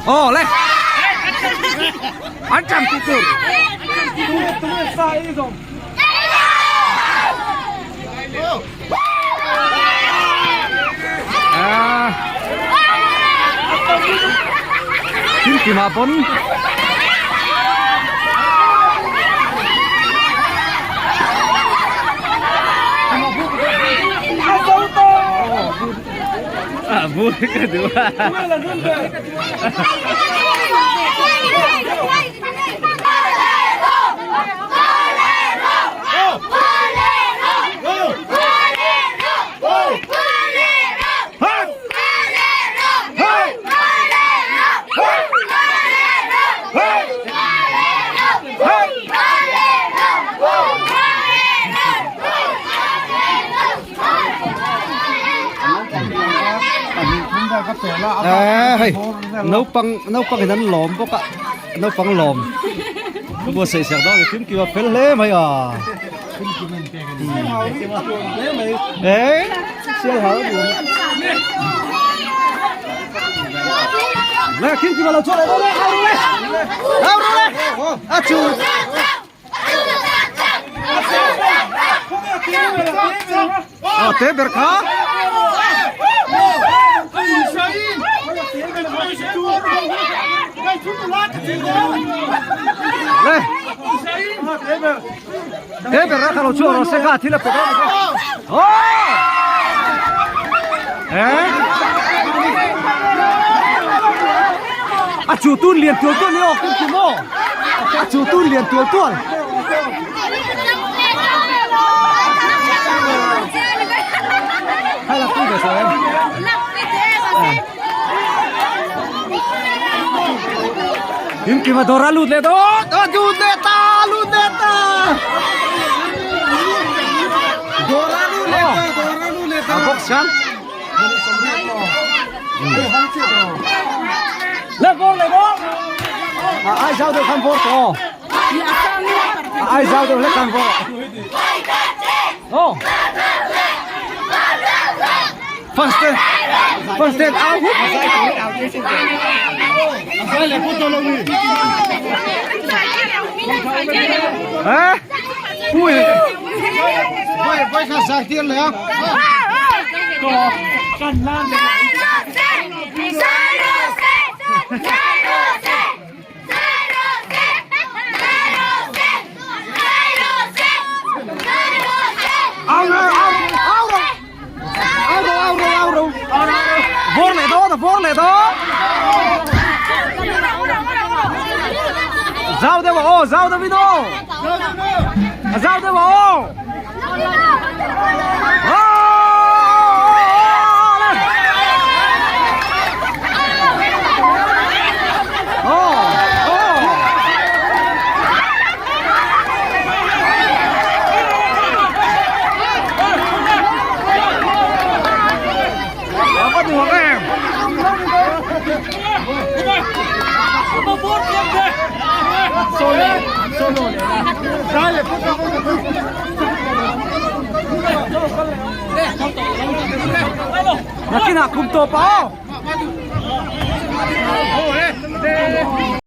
Aw le. An cham tu tur. Ah. Kim kima pon. Ah, bu ka du. Hei naupang naupang in an lawm bawk a naupang lawm buatsaih sak dawn kim kim a fel hle mai a eh sial hau le kim kim a lo chhuak leh dawn e au ru le au ru le a chu Ờ, té ber kha. Le. Té ber kha lo chu ro se kha thil a pe dawn kha. Oh! Eh? A chu tun lian tual tual ni o kim kim o. A chu tun lian tual tual. Hay là pui ve sao em? Kim kim a dawr a lut leh dawn. A lut leh ta, lut leh ta. Dawr a lut leh ta, dawr a lut leh ta. A box hian. Le bawr le bawr. A ai zau deuh khan bawr tawh. A ai zau deuh hlek khan bawr. Oh. First ten. First ten au hut. Eh? Pui. Vai vai kha sai tir le a. Au rồi, au, au rồi. Au rồi, au rồi, au rồi. Bawr leh dawn a, bawr leh dawn. Zau deuh a aw, zau deuh in aw. A zau deuh a aw. Nakinah kum tawp a aw.